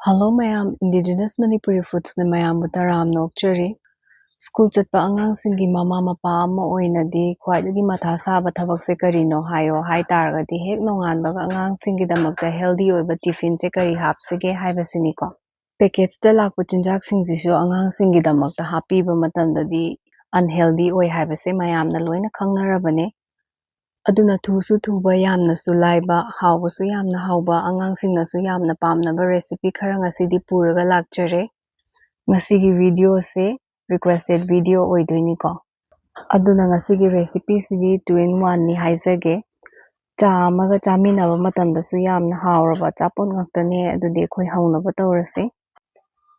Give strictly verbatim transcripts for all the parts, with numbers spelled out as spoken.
Hello ꯃꯌꯥꯝ, Indigenous Manipuri Foodsꯅ ꯃꯌꯥꯝꯕꯨ ꯇꯔꯥꯝꯅ ꯑꯣꯛꯆꯔꯤ꯫ ꯁ꯭ꯀꯨꯜ ꯆꯠꯄ ꯑꯉꯥꯡꯁꯤꯡꯒꯤ ꯃꯃꯥ ꯃꯄꯥ ꯑꯃ ꯑꯣꯏꯅꯗꯤ ꯈ꯭ꯋꯥꯏꯗꯒꯤ ꯃꯊꯥ ꯁꯥꯕ ꯊꯕꯛꯁꯦ ꯀꯔꯤꯅꯣ ꯍꯥꯏꯌꯣ ꯍꯥꯏ ꯇꯥꯔꯒꯗꯤ, ꯍꯦꯛ ꯅꯣꯡꯉꯥꯟꯕꯒ ꯑꯉꯥꯡꯁꯤꯡꯒꯤꯗꯃꯛꯇ healthy ꯑꯣꯏꯕ tiffinꯁꯦ ꯀꯔꯤ ꯍꯥꯞꯁꯤꯒꯦ ꯍꯥꯏꯕꯁꯤꯅꯤꯀꯣ꯫ Packageꯇ ꯂꯥꯛꯄ ꯆꯤꯟꯖꯥꯛꯁꯤꯡꯁꯤꯁꯨ ꯑꯉꯥꯡꯁꯤꯡꯒꯤꯗꯃꯛꯇ ꯍꯥꯞꯄꯤꯕ ꯃꯇꯝꯗꯗꯤ unhealthy ꯑꯣꯏ ꯍꯥꯏꯕꯁꯦ ꯃꯌꯥꯝꯅ ꯂꯣꯏꯅ ꯈꯪꯅꯔꯕꯅꯦ꯫ ꯑꯗꯨꯅ ꯊꯨꯁꯨ ꯊꯨꯕ, ꯌꯥꯝꯅꯁꯨ ꯂꯥꯏꯕ, ꯍꯥꯎꯕꯁꯨ ꯌꯥꯝꯅ ꯍꯥꯎꯕ, ꯑꯉꯥꯡꯁꯤꯡꯅꯁꯨ ꯌꯥꯝꯅ ꯄꯥꯝꯅꯕ recipe ꯈꯔ ꯉꯁꯤꯗꯤ ꯄꯨꯔꯒ ꯂꯥꯛꯆꯔꯦ꯫ ꯉꯁꯤꯒꯤ videoꯁꯦ requested video ꯑꯣꯏꯗꯣꯏꯅꯤꯀꯣ꯫ ꯑꯗꯨꯅ ꯉꯁꯤꯒꯤ recipeꯁꯤꯗꯤ two in oneꯅꯤ ꯍꯥꯏꯖꯒꯦ꯫ ꯆꯥ ꯑꯃꯒ ꯆꯥꯃꯤꯟꯅꯕ ꯃꯇꯝꯗꯁꯨ ꯌꯥꯝꯅ ꯍꯥꯎꯔꯕ ꯑꯆꯥꯄꯣꯠ ꯉꯥꯛꯇꯅꯦ꯫ ꯑꯗꯨꯗꯤ ꯑꯩꯈꯣꯏ ꯍꯧꯅꯕ ꯇꯧꯔꯁꯤ꯫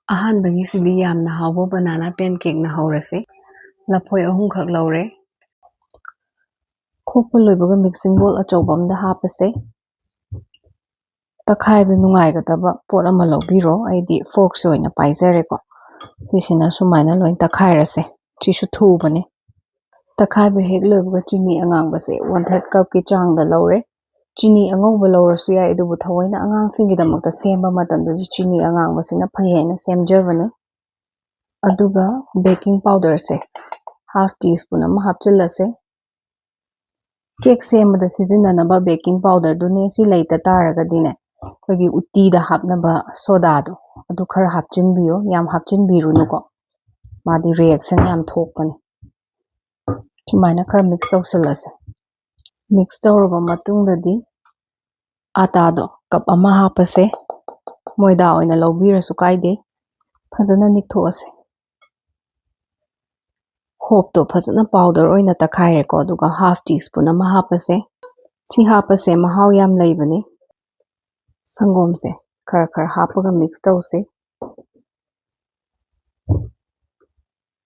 ꯑꯍꯥꯟꯕꯒꯤꯁꯤꯗꯤ ꯌꯥꯝꯅ ꯍꯥꯎꯕ banana pancakeꯅ ꯍꯧꯔꯁꯤ꯫ ꯂꯐꯣꯏ ꯑꯍꯨꯝꯈꯛ ꯂꯧꯔꯦ꯫ ꯈꯣꯛꯄ ꯂꯣꯏꯕꯒ mixing bowl ꯑꯆꯧꯕ ꯑꯃꯗ ꯍꯥꯞꯄꯁꯦ꯫ ꯇꯛꯈꯥꯏꯕ ꯅꯨꯡꯉꯥꯏꯒꯗꯕ ꯄꯣꯠ ꯑꯃ ꯂꯧꯕꯤꯔꯣ꯫ ꯑꯩꯗꯤ forkꯁꯦ ꯑꯣꯏꯅ ꯄꯥꯏꯖꯔꯦꯀꯣ꯫ ꯁꯤꯁꯤꯅ ꯁꯨꯃꯥꯏꯅ ꯂꯣꯏ ꯇꯛꯈꯥꯏꯔꯁꯦ꯫ ꯁꯤꯁꯨ ꯊꯨꯕꯅꯦ꯫ ꯇꯛꯈꯥꯏꯕ ꯍꯦꯛ ꯂꯣꯏꯕꯒ ꯆꯤꯅꯤ ꯑꯉꯥꯡꯕꯁꯦ one third cupꯀꯤ ꯆꯥꯡꯗ ꯂꯧꯔꯦ꯫ ꯆꯤꯅꯤ ꯑꯉꯧꯕ ꯂꯧꯔꯁꯨ ꯌꯥꯏ, ꯑꯗꯨꯕꯨ ꯊꯑꯣꯏꯅ ꯑꯉꯥꯡꯁꯤꯡꯒꯤꯗꯃꯛꯇ ꯁꯦꯝꯕ ꯃꯇꯝꯗꯗꯤ ꯆꯤꯅꯤ ꯑꯉꯥꯡꯕꯁꯤꯅ ꯐꯩ ꯍꯥꯏꯅ ꯁꯦꯝꯖꯕꯅꯦ꯫ ꯑꯗꯨꯒ baking powderꯁꯦ half teaspoon ꯑꯃ ꯍꯥꯞꯆꯤꯜꯂꯁꯦ꯫ Cake ꯁꯦꯝꯕꯗ ꯁꯤꯖꯤꯟꯅꯅꯕ baking powderꯗꯨꯅꯦ꯫ ꯁꯤ ꯂꯩꯇ ꯇꯥꯔꯒꯗꯤꯅꯦ, ꯑꯩꯈꯣꯏꯒꯤ ꯎꯇꯤꯗ ꯍꯥꯞꯅꯕ sodaꯗꯣ, ꯑꯗꯨ ꯈꯔ ꯍꯥꯞꯆꯤꯟꯕꯤꯌꯣ꯫ ꯌꯥꯝ ꯍꯥꯞꯆꯤꯟꯕꯤꯔꯨꯅꯨꯀꯣ, ꯃꯥꯗꯤ reaction ꯌꯥꯝ ꯊꯣꯛꯄꯅꯦ꯫ ꯁꯨꯃꯥꯏꯅ ꯈꯔ mix ꯇꯧꯁꯤꯜꯂꯁꯦ꯫ Mix ꯇꯧꯔꯕ ꯃꯇꯨꯡꯗꯗꯤ ꯑꯥꯇꯥꯗꯣ cup ꯑꯃ ꯍꯥꯞꯄꯁꯦ꯫ ꯃꯣꯏꯗꯥ ꯑꯣꯏꯅ ꯂꯧꯕꯤꯔꯁꯨ ꯀꯥꯏꯗꯦ꯫ ꯐꯖꯅ ꯅꯤꯛꯊꯣꯛꯑꯁꯦ꯫ ꯍꯣꯞꯇꯣ ꯐꯖꯅ powder ꯑꯣꯏꯅ ꯇꯛꯈꯥꯏꯔꯦꯀꯣ, ꯑꯗꯨꯒ half teaspoon ꯑꯃ ꯍꯥꯞꯄꯁꯦ꯫ ꯁꯤ ꯍꯥꯞꯄꯁꯦ ꯃꯍꯥꯎ ꯌꯥꯝ ꯂꯩꯕꯅꯤ꯫ ꯁꯪꯒꯣꯝꯁꯦ ꯈꯔ ꯈꯔ ꯍꯥꯞꯄꯒ mix ꯇꯧꯁꯦ꯫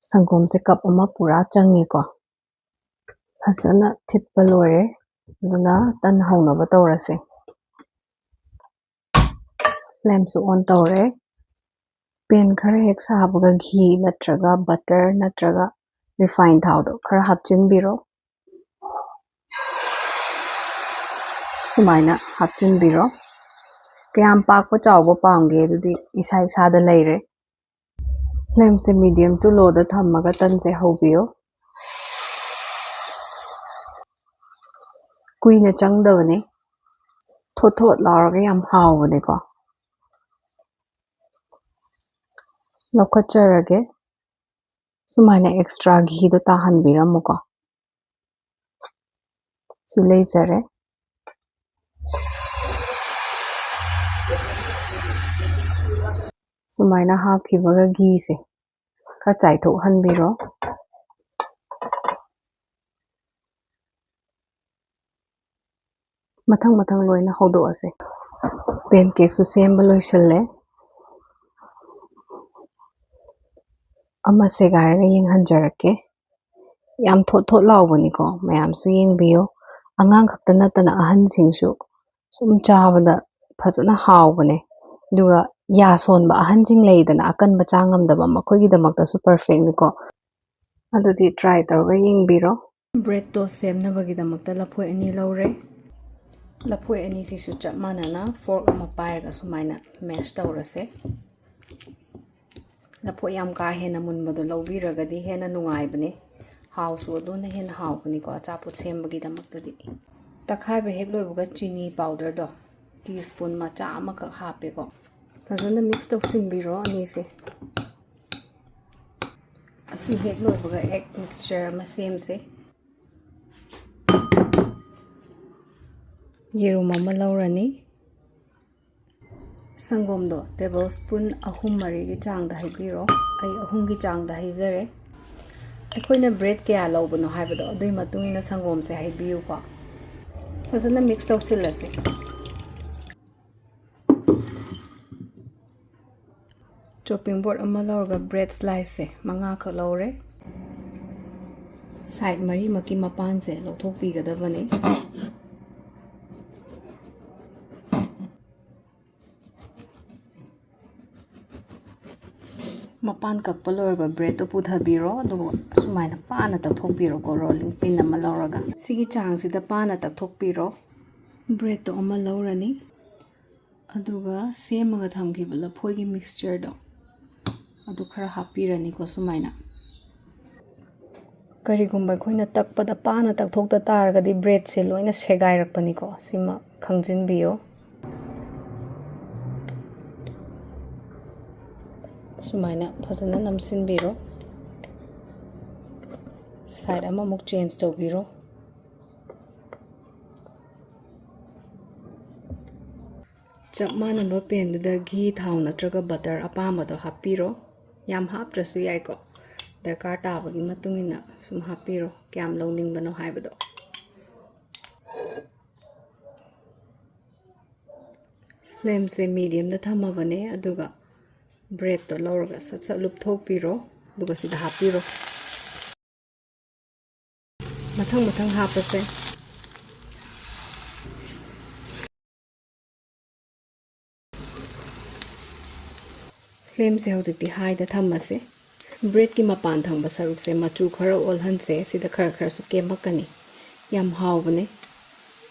ꯁꯪꯒꯣꯝꯁꯦ cup ꯑꯃ ꯄꯨꯔꯥ ꯆꯪꯉꯦꯀꯣ꯫ ꯐꯖꯅ ꯊꯤꯠꯄ ꯂꯣꯏꯔꯦ꯫ ꯑꯗꯨꯅ ꯇꯟ ꯍꯧꯅꯕ ꯇꯧꯔꯁꯦ꯫ Flameꯁꯨ on ꯇꯧꯔꯦ꯫ Pan ꯈꯔ ꯍꯦꯛ ꯁꯥꯕꯒ ghee ꯅꯠꯇ꯭ꯔꯒ butter ꯅꯠꯇ꯭ꯔꯒ refine ꯊꯥꯎꯗꯣ ꯈꯔ ꯍꯥꯞꯆꯤꯟꯕꯤꯔꯣ꯫ ꯁꯨꯃꯥꯏꯅ ꯍꯥꯞꯆꯤꯟꯕꯤꯔꯣ꯫ ꯀꯌꯥꯝ ꯄꯥꯛꯄ ꯆꯥꯎꯕ ꯄꯥꯝꯒꯦ ꯑꯗꯨꯗꯤ ꯏꯁꯥ ꯏꯁꯥꯗ ꯂꯩꯔꯦ꯫ Flameꯁꯦ medium to lowꯗ ꯊꯝꯃꯒ ꯇꯟꯁꯦ ꯍꯧꯕꯤꯌꯨ꯫ ꯀꯨꯏꯅ ꯆꯪꯗꯕꯅꯤ꯫ ꯊꯣꯠ ꯊꯣꯠ ꯂꯥꯎꯔꯒ ꯌꯥꯝ ꯍꯥꯎꯕꯅꯦꯀꯣ꯫ ꯂꯧꯈꯠꯆꯔꯒꯦ꯫ ꯁꯨꯃꯥꯏꯅ extra ꯘꯤꯗꯣ ꯇꯥꯍꯟꯕꯤꯔꯝꯃꯨꯀꯣ꯫ ꯁꯤ ꯂꯩꯖꯔꯦ꯫ ꯁꯨꯃꯥꯏꯅ ꯍꯥꯞꯈꯤꯕꯒ ꯘꯤꯁꯦ ꯈꯔ ꯆꯥꯏꯊꯣꯛꯍꯟꯕꯤꯔꯣ꯫ ꯃꯊꯪ ꯃꯊꯪ ꯂꯣꯏꯅ ꯍꯧꯗꯣꯛꯑꯁꯦ꯫ Pancakeꯁꯨ ꯁꯦꯝꯕ ꯂꯣꯏꯁꯤꯜꯂꯦ꯫ ꯑꯃ ꯁꯦꯒꯥꯏꯔꯒ ꯌꯦꯡꯍꯟꯖꯔꯛꯀꯦ꯫ ꯌꯥꯝ ꯊꯣꯠ ꯊꯣꯠ ꯂꯥꯎꯕꯅꯤꯀꯣ, ꯃꯌꯥꯝꯁꯨ ꯌꯦꯡꯕꯤꯌꯨ꯫ ꯑꯉꯥꯡ ꯈꯛꯇ ꯅꯠꯇꯅ ꯑꯍꯟꯁꯤꯡꯁꯨ ꯁꯨꯝ ꯆꯥꯕꯗ ꯐꯖꯅ ꯍꯥꯎꯕꯅꯦ꯫ ꯑꯗꯨꯒ ꯌꯥ ꯁꯣꯟꯕ ꯑꯍꯟꯁꯤꯡ ꯂꯩꯗꯅ, ꯑꯀꯟꯕ ꯆꯥ ꯉꯝꯗꯕ, ꯃꯈꯣꯏꯒꯤꯗꯃꯛꯇꯁꯨ perfectꯅꯤꯀꯣ꯫ ꯑꯗꯨꯗꯤ try ꯇꯧꯔꯒ ꯌꯦꯡꯕꯤꯔꯣ꯫ Breadꯇꯣ ꯁꯦꯝꯅꯕꯒꯤꯗꯃꯛꯇ ꯂꯐꯣꯏ ꯑꯅꯤ ꯂꯧꯔꯦ꯫ ꯂꯐꯣꯏ ꯑꯅꯤꯁꯤꯁꯨ ꯆꯞ ꯃꯥꯟꯅꯅ fork ꯑꯃ ꯄꯥꯏꯔꯒ ꯁꯨꯃꯥꯏꯅ mash ꯇꯧꯔꯁꯦ꯫ ꯂꯐꯣꯏ ꯌꯥꯝ ꯀꯥ ꯍꯦꯟꯅ ꯃꯨꯟꯕꯗꯣ ꯂꯧꯕꯤꯔꯒꯗꯤ ꯍꯦꯟꯅ ꯅꯨꯡꯉꯥꯏꯕꯅꯦ꯫ ꯍꯥꯎꯁꯨ ꯑꯗꯨꯅ ꯍꯦꯟꯅ ꯍꯥꯎꯕꯅꯤꯀꯣ ꯑꯆꯥꯄꯣꯠ ꯁꯦꯝꯕꯒꯤꯗꯃꯛꯇꯗꯤ꯫ ꯇꯛꯈꯥꯏꯕ ꯍꯦꯛ ꯂꯣꯏꯕꯒ ꯆꯤꯅꯤ powderꯗꯣ teaspoon ꯃꯆꯥ ꯑꯃꯈꯛ ꯍꯥꯞꯄꯦꯀꯣ꯫ ꯐꯖꯅ mix ꯇꯧꯁꯤꯟꯕꯤꯔꯣ ꯑꯅꯤꯁꯦ꯫ ꯑꯁꯤ ꯍꯦꯛ ꯂꯣꯏꯕꯒ egg mixture ꯑꯃ ꯁꯦꯝꯁꯦ꯫ ꯌꯦꯔꯨꯝ ꯑꯃ ꯂꯧꯔꯅꯤ꯫ ꯁꯪꯒꯣꯝꯗꯣ tablespoon ꯑꯍꯨꯝ ꯃꯔꯤꯒꯤ ꯆꯥꯡꯗ ꯍꯩꯕꯤꯔꯣ꯫ ꯑꯩ ꯑꯍꯨꯝꯒꯤ ꯆꯥꯡꯗ ꯍꯩꯖꯔꯦ꯫ ꯑꯩꯈꯣꯏꯅ bread ꯀꯌꯥ ꯂꯧꯕꯅꯣ ꯍꯥꯏꯕꯗꯣ ꯑꯗꯨꯒꯤ ꯃꯇꯨꯡ ꯏꯟꯅ ꯁꯪꯒꯣꯝꯁꯦ ꯍꯩꯕꯤꯌꯨꯀꯣ꯫ ꯐꯖꯅ mix ꯇꯧꯁꯤꯜꯂꯁꯤ꯫ Chopping board ꯑꯃ ꯂꯧꯔꯒ bread sliceꯁꯦ ꯃꯉꯥꯈꯛ ꯂꯧꯔꯦ꯫ Side ꯃꯔꯤꯃꯛꯀꯤ ꯃꯄꯥꯟꯁꯦ ꯂꯧꯊꯣꯛꯄꯤꯒꯗꯕꯅꯤ꯫ ꯃꯄꯥꯟ ꯀꯛꯄ ꯂꯣꯏꯔꯕ breadꯇꯣ ꯄꯨꯊꯕꯤꯔꯣ, ꯑꯗꯨꯒ ꯑꯁꯨꯃꯥꯏꯅ ꯄꯥꯅ ꯇꯛꯊꯣꯛꯄꯤꯔꯣꯀꯣ, rolling pin ꯑꯃ ꯂꯧꯔꯒ꯫ ꯁꯤꯒꯤ ꯆꯥꯡꯁꯤꯗ ꯄꯥꯅ ꯇꯛꯊꯣꯛꯄꯤꯔꯣ꯫ Breadꯇꯣ ꯑꯃ ꯂꯧꯔꯅꯤ꯫ ꯑꯗꯨꯒ ꯁꯦꯝꯃꯒ ꯊꯝꯈꯤꯕ ꯂꯐꯣꯏꯒꯤ ꯃꯤꯛꯁꯆꯔꯗꯣ ꯑꯗꯨ ꯈꯔ ꯍꯥꯞꯄꯤꯔꯅꯤꯀꯣ꯫ ꯁꯨꯃꯥꯏꯅ ꯀꯔꯤꯒꯨꯝꯕ ꯑꯩꯈꯣꯏꯅ ꯇꯛꯄꯗ ꯄꯥꯅ ꯇꯛꯊꯣꯛꯇ ꯇꯥꯔꯒꯗꯤ ꯕ꯭ꯔꯦꯗꯁꯦ ꯂꯣꯏꯅ ꯁꯦꯒꯥꯏꯔꯛꯄꯅꯤꯀꯣ꯫ ꯁꯤꯃ ꯈꯪꯖꯤꯟꯕꯤꯌꯣ꯫ ꯁꯨꯃꯥꯏꯅ ꯐꯖꯅ ꯅꯝꯁꯤꯟꯕꯤꯔꯣ꯫ ꯁꯥꯏꯠ ꯑꯃꯃꯨꯛ ꯆꯦꯟꯖ ꯇꯧꯕꯤꯔꯣ꯫ ꯆꯞ ꯃꯥꯟꯅꯕ ꯄꯦꯟꯗꯨꯗ ꯘꯤ, ꯊꯥꯎ ꯅꯠꯇ꯭ꯔꯒ ꯕꯇꯔ ꯑꯄꯥꯝꯕꯗꯣ ꯍꯥꯞꯄꯤꯔꯣ꯫ ꯌꯥꯝ ꯍꯥꯞꯇ꯭ꯔꯁꯨ ꯌꯥꯏꯀꯣ, ꯗꯔꯀꯥꯔ ꯇꯥꯕꯒꯤ ꯃꯇꯨꯡ ꯏꯟꯅ ꯁꯨꯝ ꯍꯥꯞꯄꯤꯔꯣ, ꯀꯌꯥꯝ ꯂꯧꯅꯤꯡꯕꯅꯣ ꯍꯥꯏꯕꯗꯣ꯫ ꯐ꯭ꯂꯦꯝꯁꯦ ꯃꯤꯗꯤꯌꯝꯗ ꯊꯝꯃꯕꯅꯦ, ꯑꯗꯨꯒ ꯕ꯭ꯔꯦꯗꯇꯣ ꯂꯧꯔꯒ ꯁꯠ ꯁꯠ ꯂꯨꯞꯊꯣꯛꯄꯤꯔꯣ, ꯑꯗꯨꯒ ꯁꯤꯗ ꯍꯥꯞꯄꯤꯔꯣ꯫ ꯃꯊꯪ ꯃꯊꯪ ꯍꯥꯞꯄꯁꯦ꯫ ꯐ꯭ꯂꯦꯝꯁꯦ ꯍꯧꯖꯤꯛꯇꯤ ꯍꯥꯏꯗ ꯊꯝꯃꯁꯦ꯫ ꯕ꯭ꯔꯦꯗꯀꯤ ꯃꯄꯥꯟ ꯊꯪꯕ ꯁꯔꯨꯛꯁꯦ ꯃꯆꯨ ꯈꯔ ꯑꯣꯜꯍꯟꯁꯦ꯫ ꯁꯤꯗ ꯈꯔ ꯈꯔꯁꯨ ꯀꯦꯝꯃꯛꯀꯅꯤ꯫ ꯌꯥꯝ ꯍꯥꯎꯕꯅꯦ꯫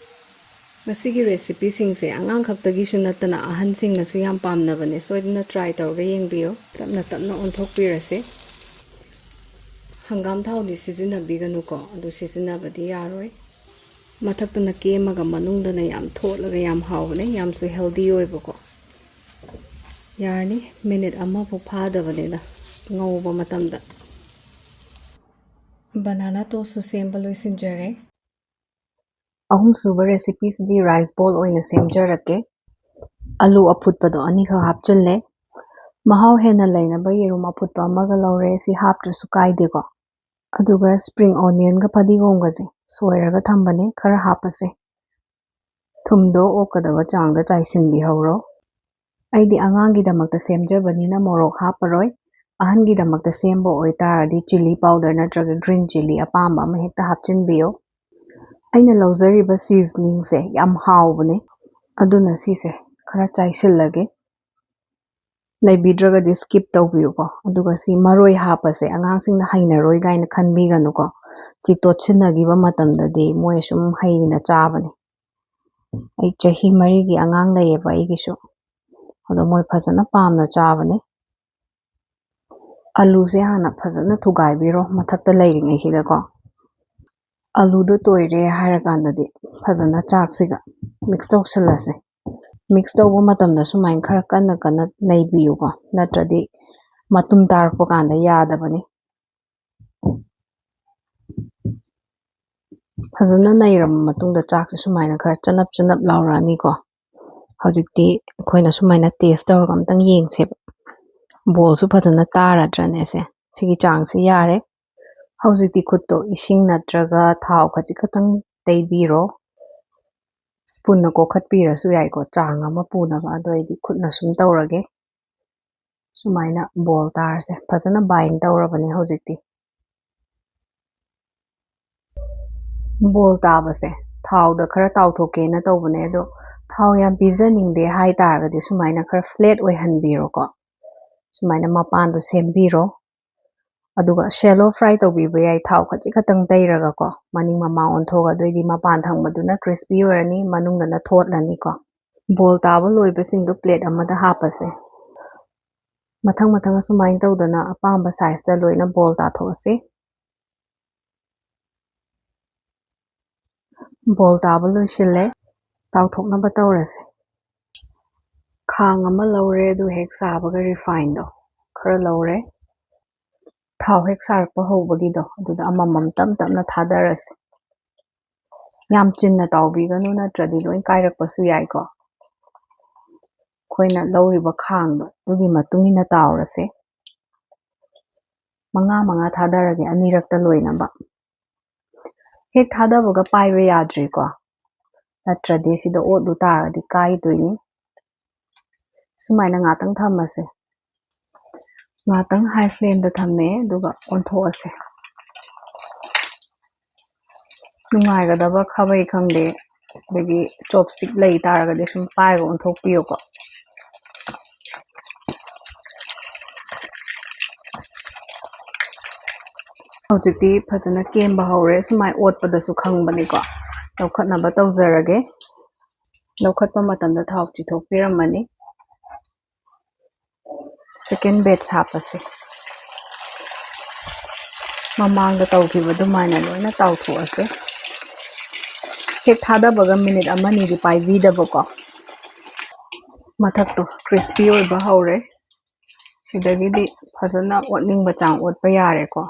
ꯃꯁꯤꯒꯤ ꯔꯦꯁꯤꯄꯤꯁꯤꯡꯁꯦ ꯑꯉꯥꯡ ꯈꯛꯇꯒꯤꯁꯨ ꯅꯠꯇꯅ ꯑꯍꯟꯁꯤꯡꯅꯁꯨ ꯌꯥꯝ ꯄꯥꯝꯅꯕꯅꯦ꯫ ꯁꯣꯏꯗꯅ ꯇ꯭ꯔꯥꯏ ꯇꯧꯔꯒ ꯌꯦꯡꯕꯤꯌꯨ꯫ ꯇꯞꯅ ꯇꯞꯅ ꯑꯣꯟꯊꯣꯛꯄꯤꯔꯁꯦ꯫ ꯍꯪꯒꯥꯝ ꯊꯥꯎꯗꯤ ꯁꯤꯖꯤꯟꯅꯕꯤꯒꯅꯨꯀꯣ, ꯑꯗꯨ ꯁꯤꯖꯤꯟꯅꯕꯗꯤ ꯌꯥꯔꯣꯏ꯫ ꯃꯊꯛꯇꯅ ꯀꯦꯝꯃꯒ ꯃꯅꯨꯡꯗꯅ ꯌꯥꯝ ꯊꯣꯠꯂꯒ ꯌꯥꯝ ꯍꯥꯎꯕꯅꯦ, ꯌꯥꯝꯁꯨ ꯍꯦꯜꯗꯤ ꯑꯣꯏꯕꯀꯣ꯫ ꯌꯥꯔꯅꯤ, ꯃꯤꯅꯤꯠ ꯑꯃꯐꯥꯎ ꯐꯥꯗꯕꯅꯤꯗ ꯉꯧꯕ ꯃꯇꯝꯗ꯫ ꯕꯅꯥꯅꯥ ꯇꯣꯁꯁꯨ ꯁꯦꯝꯕ ꯂꯣꯏꯁꯤꯟꯖꯔꯦ꯫ ꯑꯍꯨꯝꯁꯨꯕ ꯔꯦꯁꯤꯄꯤꯁꯤꯗꯤ ꯔꯥꯏꯁ ꯕꯣꯜ ꯑꯣꯏꯅ ꯁꯦꯝꯖꯔꯛꯀꯦ꯫ ꯑꯂꯨ ꯑꯐꯨꯠꯄꯗꯣ ꯑꯅꯤꯈꯛ ꯍꯥꯞꯆꯤꯜꯂꯦ꯫ ꯃꯍꯥꯎ ꯍꯦꯟꯅ ꯂꯩꯅꯕ ꯌꯦꯔꯨꯝ ꯑꯐꯨꯠꯄ ꯑꯃꯒ ꯂꯧꯔꯦ꯫ ꯁꯤ ꯍꯥꯞꯇ꯭ꯔꯁꯨ ꯀꯥꯏꯗꯦꯀꯣ꯫ ꯑꯗꯨꯒ ꯁ꯭ꯄ꯭ꯔꯤꯡ ꯑꯣꯅꯤꯌꯟꯒ ꯐꯗꯤꯒꯣꯝꯒꯁꯦ ꯁꯣꯏꯔꯒ ꯊꯝꯕꯅꯦ, ꯈꯔ ꯍꯥꯞꯄꯁꯦ꯫ ꯊꯨꯝꯗꯣ ꯑꯣꯛꯀꯗꯕ ꯆꯥꯡꯗ ꯆꯥꯏꯁꯤꯟꯕꯤꯍꯧꯔꯣ꯫ ꯑꯩꯗꯤ ꯑꯉꯥꯡꯒꯤꯗꯃꯛꯇ ꯁꯦꯝꯖꯕꯅꯤꯅ ꯃꯣꯔꯣꯛ ꯍꯥꯞꯄꯔꯣꯏ꯫ ꯑꯍꯟꯒꯤꯗꯃꯛꯇ ꯁꯦꯝꯕ ꯑꯣꯏꯇꯥꯔꯗꯤ ꯆꯤꯂꯤ ꯄꯥꯎꯗꯔ ꯅꯠꯇ꯭ꯔꯒ ꯒ꯭ꯔꯤꯟ ꯆꯤꯂꯤ ꯑꯄꯥꯝꯕ ꯑꯃ ꯍꯦꯛꯇ ꯍꯥꯞꯆꯤꯟꯕꯤꯌꯣ꯫ ꯑꯩꯅ ꯂꯧꯖꯔꯤꯕ ꯁꯤꯖꯅꯤꯡꯁꯦ ꯌꯥꯝ ꯍꯥꯎꯕꯅꯦ, ꯑꯗꯨꯅ ꯁꯤꯁꯦ ꯈꯔ ꯆꯥꯏꯁꯤꯜꯂꯒꯦ꯫ ꯂꯩꯕꯤꯗ꯭ꯔꯒꯗꯤ ꯁ꯭ꯀꯤꯞ ꯇꯧꯕꯤꯌꯨꯀꯣ꯫ ꯑꯗꯨꯒ ꯁꯤ ꯃꯔꯣꯏ ꯍꯥꯞꯄꯁꯦ ꯑꯉꯥꯡꯁꯤꯡꯅ ꯍꯩꯅꯔꯣꯏ ꯀꯥꯏꯅ ꯈꯟꯕꯤꯒꯅꯨꯀꯣ꯫ ꯁꯤ ꯇꯣꯠꯁꯤꯟꯅꯈꯤꯕ ꯃꯇꯝꯗꯗꯤ ꯃꯣꯏ ꯁꯨꯝ ꯍꯩꯅ ꯆꯥꯕꯅꯦ꯫ ꯑꯩ ꯆꯍꯤ ꯃꯔꯤꯒꯤ ꯑꯉꯥꯡ ꯂꯩꯌꯦꯕ ꯑꯩꯒꯤꯁꯨ꯫ ꯑꯗꯣ ꯃꯣꯏ ꯐꯖꯅ ꯄꯥꯝꯅ ꯆꯥꯕꯅꯦ꯫ ꯑꯂꯨꯁꯦ ꯍꯥꯟꯅ ꯐꯖꯅ ꯊꯨꯒꯥꯏꯕꯤꯔꯣ ꯃꯊꯛꯇ ꯂꯩꯔꯤꯉꯩꯁꯤꯗꯀꯣ꯫ ꯑꯂꯨꯗꯣ ꯇꯣꯏꯔꯦ ꯍꯥꯏꯔꯀꯥꯟꯗꯗꯤ ꯐꯖꯅ ꯆꯥꯛꯁꯤꯒ ꯃꯤꯛꯁ ꯇꯧꯁꯜꯂꯁꯦ꯫ ꯃꯤꯛꯁ ꯇꯧꯕ ꯃꯇꯝꯗ ꯁꯨꯃꯥꯏꯅ ꯈꯔ ꯀꯟꯅ ꯀꯟꯅ ꯅꯩꯕꯤꯌꯨꯀꯣ, ꯅꯠꯇ꯭ꯔꯗꯤ ꯃꯇꯨꯝ ꯇꯥꯔꯛꯄ ꯀꯥꯟꯗ ꯌꯥꯗꯕꯅꯤ꯫ ꯐꯖꯅ ꯅꯩꯔꯕ ꯃꯇꯨꯡꯗ ꯆꯥꯛꯁꯦ ꯁꯨꯃꯥꯏꯅ ꯈꯔ ꯆꯅꯞ ꯆꯅꯞ ꯂꯥꯎꯔꯛꯑꯅꯤꯀꯣ꯫ ꯍꯧꯖꯤꯛꯇꯤ ꯑꯩꯈꯣꯏꯅ ꯁꯨꯃꯥꯏꯅ ꯇꯦꯁ ꯇꯧꯔꯒ ꯑꯝꯇꯪ ꯌꯦꯡꯁꯦꯕ꯫ ꯕꯣꯜꯁꯨ ꯐꯖꯅ ꯇꯥꯔꯗ꯭ꯔꯅꯦ ꯁꯦ? ꯁꯤꯒꯤ ꯆꯥꯡꯁꯤ ꯌꯥꯔꯦ꯫ ꯍꯧꯖꯤꯛꯇꯤ ꯈꯨꯠꯇꯣ ꯏꯁꯤꯡ ꯅꯠꯇ꯭ꯔꯒ ꯊꯥꯎ ꯈꯖꯤꯛ ꯈꯛꯇꯪ ꯇꯩꯕꯤꯔꯣ꯫ ꯁ꯭ꯄꯨꯟꯅ ꯀꯣꯛꯈꯠꯄꯤꯔꯁꯨ ꯌꯥꯏꯀꯣ, ꯆꯥꯡ ꯑꯃ ꯄꯨꯅꯕ꯫ ꯑꯗꯣ ꯑꯩꯗꯤ ꯈꯨꯠꯅ ꯁꯨꯝ ꯇꯧꯔꯒꯦ꯫ ꯁꯨꯃꯥꯏꯅ ꯕꯣꯜ ꯇꯥꯔꯁꯦ꯫ ꯐꯖꯅ ꯕꯥꯏꯟ ꯇꯧꯔꯕꯅꯦ ꯍꯧꯖꯤꯛꯇꯤ꯫ ꯕꯣꯜ ꯇꯥꯕꯁꯦ ꯊꯥꯎꯗ ꯈꯔ ꯇꯥꯎꯊꯣꯛꯀꯦꯅ ꯇꯧꯕꯅꯦ, ꯑꯗꯣ ꯊꯥꯎ ꯌꯥꯝ ꯄꯤꯖꯅꯤꯡꯗꯦ ꯍꯥꯏ ꯇꯥꯔꯒꯗꯤ ꯁꯨꯃꯥꯏꯅ ꯈꯔ ꯐ꯭ꯂꯦꯠ ꯑꯣꯏꯍꯟꯕꯤꯔꯣꯀꯣ꯫ ꯁꯨꯃꯥꯏꯅ ꯃꯄꯥꯟꯗꯣ ꯁꯦꯝꯕꯤꯔꯣ꯫ ꯑꯗꯨꯒ shallow fry ꯇꯧꯕꯤꯕ ꯌꯥꯏ, ꯊꯥꯎ ꯈꯖꯤꯛ ꯈꯛꯇꯪ ꯇꯩꯔꯒꯀꯣ, ꯃꯅꯤꯡ ꯃꯃꯥꯡ ꯑꯣꯟꯊꯣꯛꯑꯒ, ꯑꯗꯨꯑꯣꯏꯗꯤ ꯃꯄꯥꯟ ꯊꯪꯕꯗꯨꯅ crispy ꯑꯣꯏꯔꯅꯤ, ꯃꯅꯨꯡꯗꯅ ꯊꯣꯠꯂꯅꯤꯀꯣ꯫ ꯕꯣꯜ ꯇꯥꯕ ꯂꯣꯏꯕꯁꯤꯡꯗꯣ ꯄ꯭ꯂꯦꯠ ꯑꯃꯗ ꯍꯥꯞꯄꯁꯦ꯫ ꯃꯊꯪ ꯃꯊꯪ ꯑꯁꯨꯃꯥꯏꯅ ꯇꯧꯗꯅ ꯑꯄꯥꯝꯕ ꯁꯥꯏꯖꯇ ꯂꯣꯏꯅ ꯕꯣꯜ ꯇꯥꯊꯣꯛꯑꯁꯤ꯫ ꯕꯣꯜ ꯇꯥꯕ ꯂꯣꯏꯁꯤꯜꯂꯦ꯫ ꯇꯥꯎꯊꯣꯛꯅꯕ ꯇꯧꯔꯁꯦ꯫ ꯈꯥꯡ ꯑꯃ ꯂꯧꯔꯦ, ꯑꯗꯨ ꯍꯦꯛ ꯁꯥꯕꯒ refineꯗꯣ ꯈꯔ ꯂꯧꯔꯦ꯫ ꯊꯥꯎ ꯍꯦꯛ ꯁꯥꯔꯛꯄ ꯍꯧꯕꯒꯤꯗꯣ ꯑꯗꯨꯗ ꯑꯃꯃꯝ ꯇꯞ ꯇꯞꯅ ꯊꯥꯗꯔꯁꯦ꯫ ꯌꯥꯝ ꯆꯤꯟꯅ ꯇꯥꯎꯕꯤꯒꯅꯨ, ꯅꯠꯇ꯭ꯔꯗꯤ ꯂꯣꯏ ꯀꯥꯏꯔꯛꯄꯁꯨ ꯌꯥꯏꯀꯣ꯫ ꯑꯩꯈꯣꯏꯅ ꯂꯧꯔꯤꯕ ꯈꯥꯡꯗꯣ ꯑꯗꯨꯒꯤ ꯃꯇꯨꯡ ꯏꯟꯅ ꯇꯥꯎꯔꯁꯦ꯫ ꯃꯉꯥ ꯃꯉꯥ ꯊꯥꯗꯔꯒꯦ, ꯑꯅꯤꯔꯛꯇ ꯂꯣꯏꯅꯕ꯫ ꯍꯦꯛ ꯊꯥꯗꯕꯒ ꯄꯥꯏꯕ ꯌꯥꯗ꯭ꯔꯤꯀꯣ, ꯅꯠꯇ꯭ꯔꯗꯤ ꯁꯤꯗ ꯑꯣꯠꯂꯨ ꯇꯥꯔꯒꯗꯤ ꯀꯥꯏꯗꯣꯏꯅꯤ꯫ ꯁꯨꯃꯥꯏꯅ ꯉꯥꯛꯇꯪ ꯊꯝꯃꯁꯦ꯫ ꯉꯥꯛꯇꯪ high flameꯗ ꯊꯝꯃꯦ, ꯑꯗꯨꯒ ꯑꯣꯟꯊꯣꯛꯑꯁꯦ꯫ ꯅꯨꯡꯉꯥꯏꯒꯗꯕ ꯈꯥꯕꯩ ꯈꯪꯗꯦ, ꯑꯗꯒꯤ chopstick ꯂꯩ ꯇꯥꯔꯒꯗꯤ ꯁꯨꯝ ꯄꯥꯏꯔꯒ ꯑꯣꯟꯊꯣꯛꯄꯤꯌꯨꯀꯣ꯫ ꯍꯧꯖꯤꯛꯇꯤ ꯐꯖꯅ ꯀꯦꯝꯕ ꯍꯧꯔꯦ꯫ ꯁꯨꯃꯥꯏ ꯑꯣꯠꯄꯗꯁꯨ ꯈꯪꯕꯅꯤꯀꯣ꯫ ꯂꯧꯈꯠꯅꯕ ꯇꯧꯖꯔꯒꯦ꯫ ꯂꯧꯈꯠꯄ ꯃꯇꯝꯗ ꯊꯥꯎ ꯆꯤꯊꯣꯛꯄꯤꯔꯝꯃꯅꯤ꯫ Second batch ꯍꯥꯞꯄꯁꯦ꯫ ꯃꯃꯥꯡꯗ ꯇꯧꯈꯤꯕ ꯑꯗꯨꯃꯥꯏꯅ ꯂꯣꯏꯅ ꯇꯥꯎꯊꯣꯛꯑꯁꯦ꯫ ꯍꯦꯛ ꯊꯥꯗꯕꯒ ꯃꯤꯅꯤꯠ ꯑꯃꯅꯤꯗꯤ ꯄꯥꯏꯕꯤꯗꯕꯀꯣ꯫ ꯃꯊꯛꯇꯣ crispy ꯑꯣꯏꯕ ꯍꯧꯔꯦ꯫ ꯁꯤꯗꯒꯤꯗꯤ ꯐꯖꯅ ꯑꯣꯠꯅꯤꯡꯕ ꯆꯥꯡ ꯑꯣꯠꯄ ꯌꯥꯔꯦꯀꯣ꯫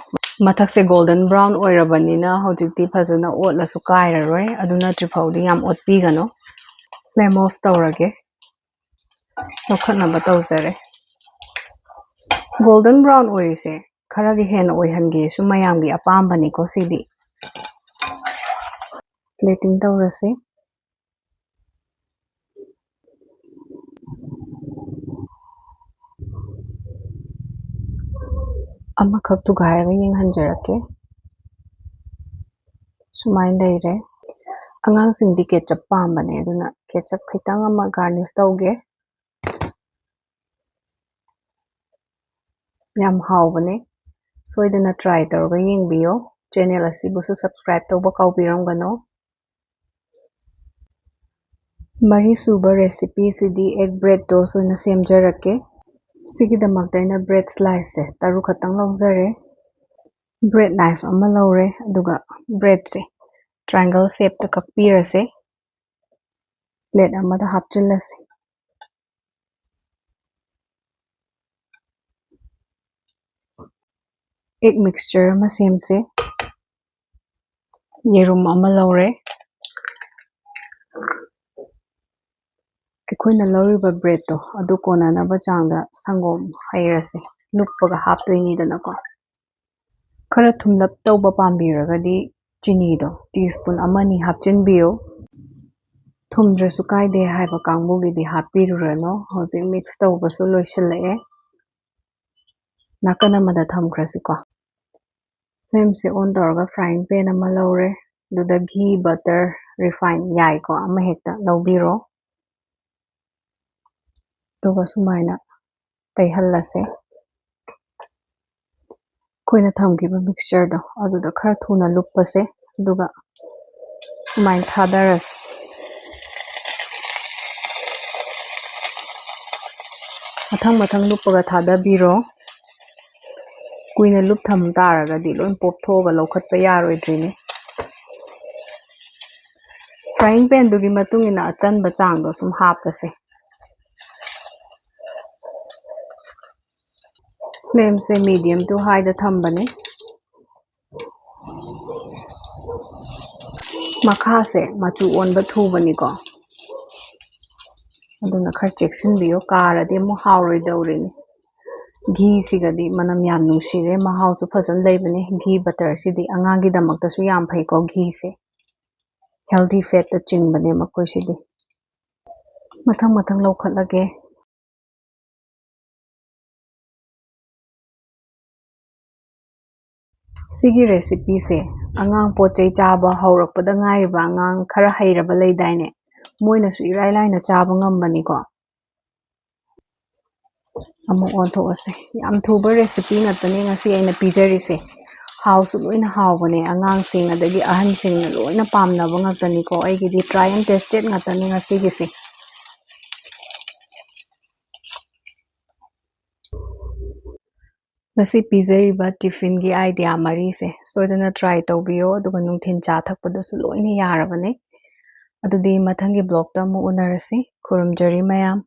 ꯃꯊꯛꯁꯦ golden brown ꯑꯣꯏꯔꯕꯅꯤꯅ ꯍꯧꯖꯤꯛꯇꯤ ꯐꯖꯅ ꯑꯣꯠꯂꯁꯨ ꯀꯥꯏꯔꯔꯣꯏ, ꯑꯗꯨ ꯅꯠꯇ꯭ꯔꯤ ꯐꯥꯎꯗꯤ ꯌꯥꯝ ꯑꯣꯠꯄꯤꯒꯅꯨ꯫ Flame off ꯇꯧꯔꯒꯦ꯫ ꯂꯧꯈꯠꯅꯕ ꯇꯧꯖꯔꯦ꯫ Golden brown ꯑꯣꯏꯔꯤꯁꯦ ꯈꯔꯗꯤ ꯍꯦꯟꯅ ꯑꯣꯏꯍꯟꯒꯦꯁꯨ ꯃꯌꯥꯝꯒꯤ ꯑꯄꯥꯝꯕꯅꯤꯀꯣ ꯁꯤꯗꯤ꯫ Plating ꯇꯧꯔꯁꯤ꯫ ꯑꯃꯈꯛ ꯊꯨꯒꯥꯏꯔꯒ ꯌꯦꯡꯍꯟꯖꯔꯛꯀꯦ꯫ ꯁꯨꯃꯥꯏꯅ ꯂꯩꯔꯦ꯫ ꯑꯉꯥꯡꯁꯤꯡꯗꯤ ketchup ꯄꯥꯝꯕꯅꯦ, ꯑꯗꯨꯅ ketchup ꯈꯤꯇꯪ ꯑꯃ garnish ꯇꯧꯒꯦ꯫ ꯌꯥꯝ ꯍꯥꯎꯕꯅꯦ꯫ ꯁꯣꯏꯗꯅ try ꯇꯧꯔꯒ ꯌꯦꯡꯕꯤꯌꯣ꯫ Channel ꯑꯁꯤꯕꯨꯁꯨ subscribe ꯇꯧꯕ ꯀꯥꯎꯕꯤꯔꯝꯒꯅꯣ꯫ ꯃꯔꯤꯁꯨꯕ recipeꯁꯤꯗꯤ egg bread toast ꯑꯣꯏꯅ ꯁꯦꯝꯖꯔꯛꯀꯦ꯫ ꯁꯤꯒꯤꯗꯃꯛꯇ ꯑꯩꯅ bread sliceꯁꯦ ꯇꯔꯨꯛ ꯈꯛꯇꯪ ꯂꯧꯖꯔꯦ꯫ Bread knife ꯑꯃ ꯂꯧꯔꯦ, ꯑꯗꯨꯒ breadꯁꯦ triangle shapeꯇ ꯀꯛꯄꯤꯔꯁꯦ꯫ Plate ꯑꯃꯗ ꯍꯥꯞꯆꯤꯜꯂꯁꯤ꯫ Egg mixture ꯑꯃ ꯁꯦꯝꯁꯦ꯫ ꯌꯦꯔꯨꯝ ꯑꯃ ꯂꯧꯔꯦ꯫ ꯑꯩꯈꯣꯏꯅ ꯂꯧꯔꯤꯕ breadꯇꯣ ꯑꯗꯨ ꯀꯣꯟꯅꯅꯕ ꯆꯥꯡꯗ ꯁꯪꯒꯣꯝ ꯍꯩꯔꯁꯦ꯫ ꯂꯨꯞꯄꯒ ꯍꯥꯞꯇꯣꯏꯅꯤꯗꯅꯀꯣ꯫ ꯈꯔ ꯊꯨꯝꯂꯞ ꯇꯧꯕ ꯄꯥꯝꯕꯤꯔꯒꯗꯤ ꯆꯤꯅꯤꯗꯣ teaspoon ꯑꯃꯅꯤ ꯍꯥꯞꯆꯤꯟꯕꯤꯌꯨ꯫ ꯊꯨꯝꯗ꯭ꯔꯁꯨ ꯀꯥꯏꯗꯦ ꯍꯥꯏꯕ ꯀꯥꯡꯕꯨꯒꯤꯗꯤ ꯍꯥꯞꯄꯤꯔꯨꯔꯅꯨ꯫ ꯍꯧꯖꯤꯛ mix ꯇꯧꯕꯁꯨ ꯂꯣꯏꯁꯤꯜꯂꯛꯑꯦ꯫ ꯅꯥꯀꯟ ꯑꯃꯗ ꯊꯝꯈ꯭ꯔꯁꯤꯀꯣ꯫ Flameꯁꯦ on ꯇꯧꯔꯒ frying pan ꯑꯃ ꯂꯧꯔꯦ꯫ ꯑꯗꯨꯗ ghee, butter, refine ꯌꯥꯏꯀꯣ, ꯑꯃ ꯍꯦꯛꯇ ꯂꯧꯕꯤꯔꯣ꯫ ꯑꯗꯨꯒ ꯁꯨꯃꯥꯏꯅ ꯇꯩꯍꯜꯂꯁꯦ꯫ ꯑꯩꯈꯣꯏꯅ ꯊꯝꯈꯤꯕ mixtureꯗꯣ ꯑꯗꯨꯗ ꯈꯔ ꯊꯨꯅ ꯂꯨꯞꯄꯁꯦ, ꯑꯗꯨꯒ ꯁꯨꯃꯥꯏꯅ ꯊꯥꯗꯔꯁꯦ꯫ ꯃꯊꯪ ꯃꯊꯪ ꯂꯨꯞꯄꯒ ꯊꯥꯗꯕꯤꯔꯣ꯫ ꯀꯨꯏꯅ ꯂꯨꯞ ꯊꯝ ꯇꯥꯔꯒꯗꯤ ꯂꯣꯏ ꯄꯣꯞꯊꯣꯛꯑꯒ ꯂꯧꯈꯠꯄ ꯌꯥꯔꯣꯏꯗ꯭ꯔꯤꯅꯦ꯫ Frying panꯗꯨꯒꯤ ꯃꯇꯨꯡ ꯏꯟꯅ ꯑꯆꯟꯕ ꯆꯥꯡꯗꯣ ꯁꯨꯝ ꯍꯥꯞꯄꯁꯦ꯫ Flameꯁꯦ medium to highꯗ ꯊꯝꯕꯅꯦ꯫ ꯃꯈꯥꯁꯦ ꯃꯆꯨ ꯑꯣꯟꯕ ꯊꯨꯕꯅꯤꯀꯣ, ꯑꯗꯨꯅ ꯈꯔ ꯆꯦꯛꯁꯤꯟꯕꯤꯌꯨ, ꯀꯥꯔꯗꯤ ꯑꯃꯨꯛ ꯍꯥꯎꯔꯣꯏꯗꯧꯔꯤꯅꯤ꯫ Gheeꯁꯤꯒꯗꯤ ꯃꯅꯝ ꯌꯥꯝ ꯅꯨꯡꯁꯤꯔꯦ, ꯃꯍꯥꯎꯁꯨ ꯐꯖꯅ ꯂꯩꯕꯅꯦ꯫ Ghee butterꯁꯤꯗꯤ ꯑꯉꯥꯡꯒꯤꯗꯃꯛꯇꯁꯨ ꯌꯥꯝ ꯐꯩꯀꯣ, gheeꯁꯦ healthy fatꯇ ꯆꯤꯡꯕꯅꯦ ꯃꯈꯣꯏꯁꯤꯗꯤ꯫ ꯃꯊꯪ ꯃꯊꯪ ꯂꯧꯈꯠꯂꯒꯦ꯫ ꯁꯤꯒꯤ recipeꯁꯦ ꯑꯉꯥꯡ ꯄꯣꯠ ꯆꯩ ꯆꯥꯕ ꯍꯧꯔꯛꯄꯗ ꯉꯥꯏꯔꯤꯕ ꯑꯉꯥꯡ ꯈꯔ ꯍꯩꯔꯕ ꯂꯩꯗꯥꯏꯅꯦ, ꯃꯣꯏꯅꯁꯨ ꯏꯔꯥꯏ ꯂꯥꯏꯅ ꯆꯥꯕ ꯉꯝꯕꯅꯤꯀꯣ꯫ ꯑꯃꯨꯛ ꯑꯣꯟꯊꯣꯛꯑꯁꯦ꯫ ꯌꯥꯝ ꯊꯨꯕ recipe ꯉꯥꯛꯇꯅꯦ ꯉꯁꯤ ꯑꯩꯅ ꯄꯤꯖꯔꯤꯁꯦ꯫ ꯍꯥꯎꯁꯨ ꯂꯣꯏꯅ ꯍꯥꯎꯕꯅꯦ, ꯑꯉꯥꯡꯁꯤꯡ ꯑꯗꯒꯤ ꯑꯍꯟꯁꯤꯡꯅ ꯂꯣꯏꯅ ꯄꯥꯝꯅꯕ ꯉꯥꯛꯇꯅꯤꯀꯣ꯫ ꯑꯩꯒꯤꯗꯤ try and tested ꯉꯥꯛꯇꯅꯦ ꯉꯁꯤꯒꯤꯁꯦ꯫ ꯉꯁꯤ ꯄꯤꯖꯔꯤꯕ tiffinꯒꯤ idea ꯃꯔꯤꯁꯦ ꯁꯣꯏꯗꯅ try ꯇꯧꯕꯤꯌꯣ, ꯑꯗꯨꯒ ꯅꯨꯡꯊꯤꯜ ꯆꯥ ꯊꯛꯄꯗꯁꯨ ꯂꯣꯏꯅ ꯌꯥꯔꯕꯅꯦ꯫ ꯑꯗꯨꯗꯤ ꯃꯊꯪꯒꯤ vlogꯇ ꯑꯃꯨꯛ ꯎꯅꯔꯁꯤ꯫ ꯈꯨꯔꯨꯝꯖꯔꯤ ꯃꯌꯥꯝ꯫